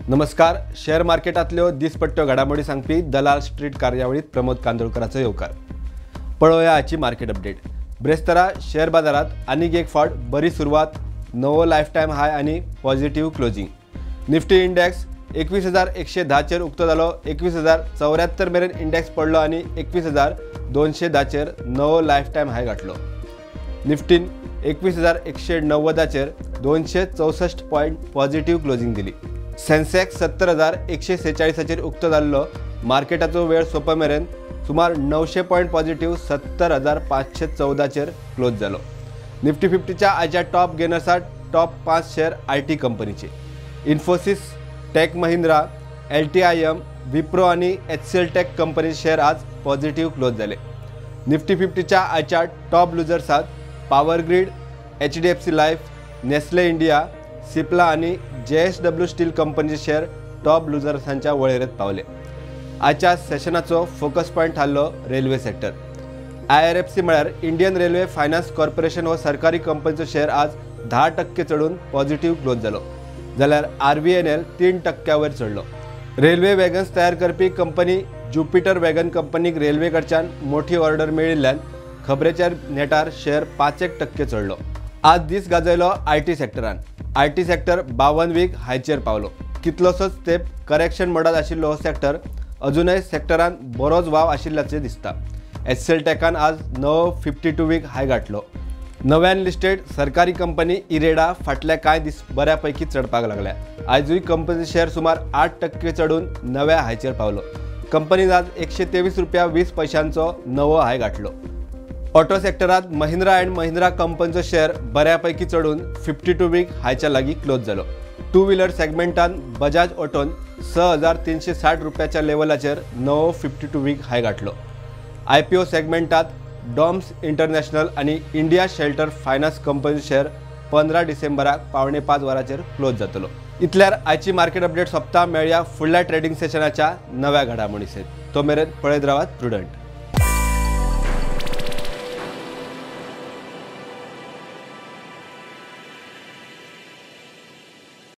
नमस्कार. शेअर मार्केटांतल्यो दिसपट्ट्यो घडामोडी सांगपी दलाल स्ट्रीट कार्यावळीत प्रमोद कांदोळकराचो येवकार. पळोवया आजची मार्केट अपडेट. ब्रेस्तारा शेअर बाजारात आनीक एक फावट बरी सुरवात, नवो लायफ टायम हाय आनी पॉझिटिव्ह क्लोजिंग. निफ्टी इंडेक्स 21,110चेर उक्तो जालो. 21,074 मेरेन इंडेक्स पडलो आनी 21,210चेर नवो लायफ टायम हाय गाठलो. निफ्टीन 21,190चेर 264 पॉयंट पॉझिटिव्ह क्लोजिंग दिली. सेन्सेक्स 70,146चेर उक्तो जाल्लो. मार्केटाचो वेळ सोंपा मेरेन सुमार 900 पॉयंट पॉझिटिव्ह 70,514चेर क्लोज जालो. निफ्टी 50च्या आयच्या टॉप गेनर्सात टॉप 5 शेअर IT कंपनीचे Infosys, Tech Mahindra, LTIM, Wipro आनी HCL take कंपनीचे शेअर आज पॉझिटिव्ह क्लोज जाले. निफ्टी 50च्या आयच्या top लुजर्सात Power Grid, HDFC Life, Nestle India, Cipla आनी JSW steel कंपनीचे शेअर टॉप लुजर्सांच्या वळेरेंत पावले. आजच्या सेशनाचो फोकस पॉयंट थारलो रेल्वे सेक्टर. IRFC म्हळ्यार इंडियन रेल्वे फायनान्स कॉर्पोरेशन हो सरकारी कंपनीचो शेअर आज 10% चडून पॉझिटिव्ह क्लोज जालो, जाल्यार RVNL 3% वयर चडलो. रेल्वे वॅगन्स तयार करपी कंपनी ज्युपिटर वॅगन कंपनीक रेल्वे कडच्यान मोठी ऑर्डर मेळिल्ल्यान खबरेच्या नेटार शेअर 5% चडलो. आज दीस गाजयलो IT सेक्टरान. IT sector 52 week हायचेर पावलो. कितलोसोच तेंप करेक्शन मोडात आशिल्लो हो सेक्टर अजूनय सेक्टरान बरोच वाव आशिल्ल्याचें दिसता. HCL टेकान आज नवो 52 वीक हाय गाठलो. नव्यान लिस्टेड सरकारी कंपनी इरेडा फाटल्या कांय दीस बऱ्यापैकी चडपाक लागल्या. आयजूय कंपनीचो शेअर सुमार 8% चडून नव्या हायचेर पावलो. कंपनीन आज 123.20 रुपयांचो नवो हाय गाठलो. ऑटो सेक्टरात महिंद्रा अँड महिंद्रा कंपनीचो शेअर बऱ्यापैकी चडून 52 वीक हायच्या लागीं क्लोज जालो. टू व्हिलर सेगमेंटान बजाज ऑटोन 6,360 रुपयाच्या लेवलाचेर नवो 52 वीक हाय गाठलो. IPO सेगमेंटात डॉम्स इंटरनॅशनल आनी इंडिया शेल्टर फायनान्स कंपनीचो शेअर 15 डिसेंबराक 4:45 वरांचेर क्लोज जातलो. इतल्यार आयची मार्केट अपडेट सोंपता. मेळया फुडल्या ट्रेडिंग सेशनाच्या नव्या घडामोडी सयत. तो मेरेन पळयत रावात प्रुडंट.